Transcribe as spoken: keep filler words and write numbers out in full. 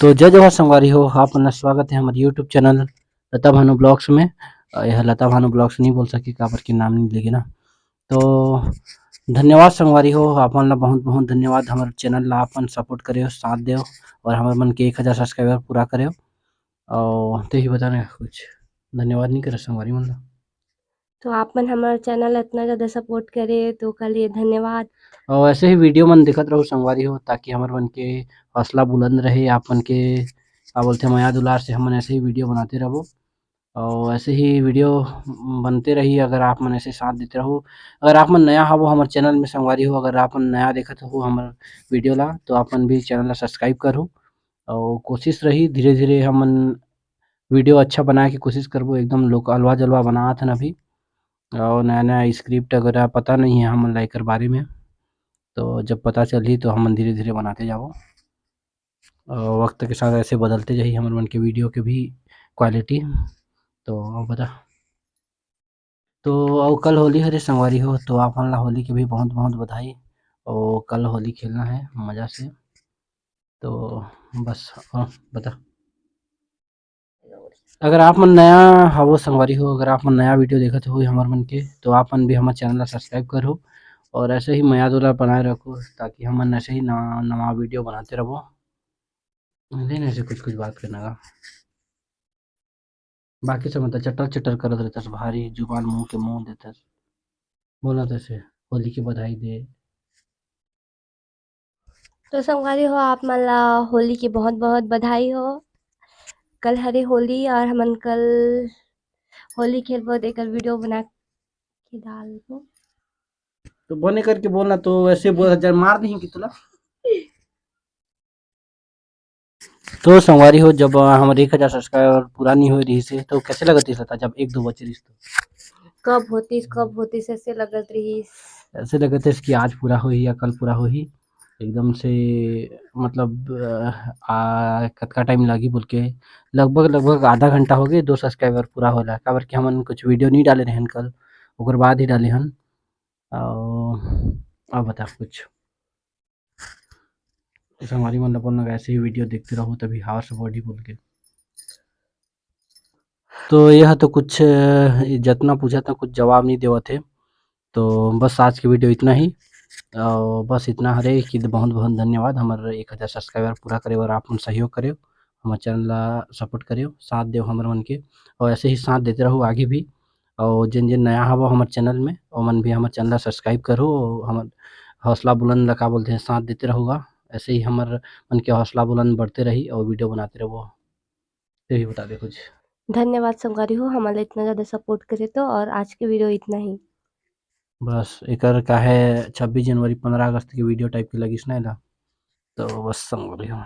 तो जय जोहार संगवारी हो, आप मन ला स्वागत है हमर YouTube चैनल लता भानु ब्लॉग्स में। अ, यह लता भानु ब्लॉग्स नहीं बोल सके, काबर के नाम नहीं लेगे ना। तो धन्यवाद संगवारी हो, आप मन ला बहुत बहुत धन्यवाद, हमर चैनल ला अपन सपोर्ट करे हो, साथ दे हो और हमर मन के एक हजार सब्सक्राइबर पूरा करे हो। और ते ही बताना कुछ धन्यवाद नहीं करे संगवारी मन ला। तो आप मन हमर चैनल इतना ज़्यादा सपोर्ट करे, तो ओकर लिए धन्यवाद। और ऐसे ही वीडियो मन देखत रहू संगवारी हो, ताकि हमर मन के हौसला बुलंद रहे, आप मन के, का बोलते हैं, मया दुलार से हमन ऐसे ही वीडियो बनाते रहबो। और ऐसे ही वीडियो बनते रही, अगर आप मन ऐसे साथ देते रहू। अगर आप मन नया हवो हमर चैनल में संगवारी हो, अगर आप मन नया देखत हो हमर वीडियो ला, तो आप मन भी चैनल ला सब्सक्राइब करू। और कोशिश रही, धीरे-धीरे हमन वीडियो अच्छा बनाए के कोशिश करबो, एकदम लोक अलवा-जलवा बनात हन अभी। और नया-नया स्क्रिप्ट वगैरह पता नहीं है हमन ला एकर बारे में, तो जब पता चलही तो हमन धीरे-धीरे बनाते जाबो। और वक्त के साथ ऐसे बदलते जाही हमर मन के वीडियो के भी क्वालिटी। तो अब बता, तो अउ कल होली हरे संगवारी हो, तो आप मन ला होली के भी बहुत-बहुत बधाई। और कल होली खेलना है मजा से। तो बस, और बता, अगर आप मन नया हवो संगवारी हो, अगर आप मन नया वीडियो देखत हो हमर मन के, तो आप मन भी हमर चैनल ला सब्सक्राइब करो और ऐसे ही मया दुलार बनाए रखो, ताकि हमन ऐसे ही नवा, नवा वीडियो बनाते रहबो। ले ना ऐसे कुछ-कुछ बात करना का। बाकी सब मतलब चटर-चटर करत रहतस, भारी जुबान मुँह के मुँह देतस। बोला तैसे, होली के बधाई दे। तो संगवारी हो, आप मन ला होली के बहुत-बहुत बधाई हो। कल हरे होली और हमन कल होली खेलबो, तो एकर वीडियो बना के डालबो। तो बने करके बोलना, तो ऐसे बोल, जब मार देही कि तुला। तो संगवारी हो, जब, अ, हमर एक हजार सब्सक्राइबर पूरा नहीं होए रहिस हे, तो कैसे लगत रहिस लता, जब एक दो बचे रहिस तो? कब होतिस, कब होतिस, ऐसे लगत रहिस। ऐसे लगत रहिस कि आज पूरा होही या कल पूरा होही। एकदम से, मतलब, अ, आ, कतका टाइम लागही बोल के, लगभग, लगभग आधा घंटा हो गए दो सब्सक्राइबर पूरा होला, काबर कि हमन कुछ वीडियो नहीं डाले रहन कल, ओकर बाद ही डाले हन। और, और बता कुछ। संगवारी मन ला बोलना, ऐसे ही वीडियो देखते रहो, तभी हौसला बढ़ी बोल के। तो यह तो कुछ, अ, जितना पूछा था, कुछ जवाब नहीं देवत हे। तो बस आज के वीडियो इतना ही। और बस इतना हरे कि बहुत बहुत धन्यवाद हमर एक हजार सब्सक्राइबर पूरा करे बर आप मन सहयोग करे, हमर चैनल ला सपोर्ट करे, साथ देव हमर मन के, और ऐसे ही साथ देते रहो आगे भी। और जिन जिन नया हवो हमर चैनल में, ओमन भी हमर चैनल ला सब्सक्राइब करो, और हमर हौसला बुलंद ला का बोलते हैं, साथ देते रहोगा। ऐसे ही हमर मन के हौसला बुलंद बढ़ते रही और वीडियो बनाते रहो। यही बता दे कुछ। धन्यवाद संगवारी हो, हमन ला इतना ज़्यादा सपोर्ट करे तो, और आज के वीडियो इतना ही। बस एकर का है, छब्बीस जनवरी, पंद्रह अगस्त के वीडियो टाइप के लगिस ना एला, तो बस संगवारी हो।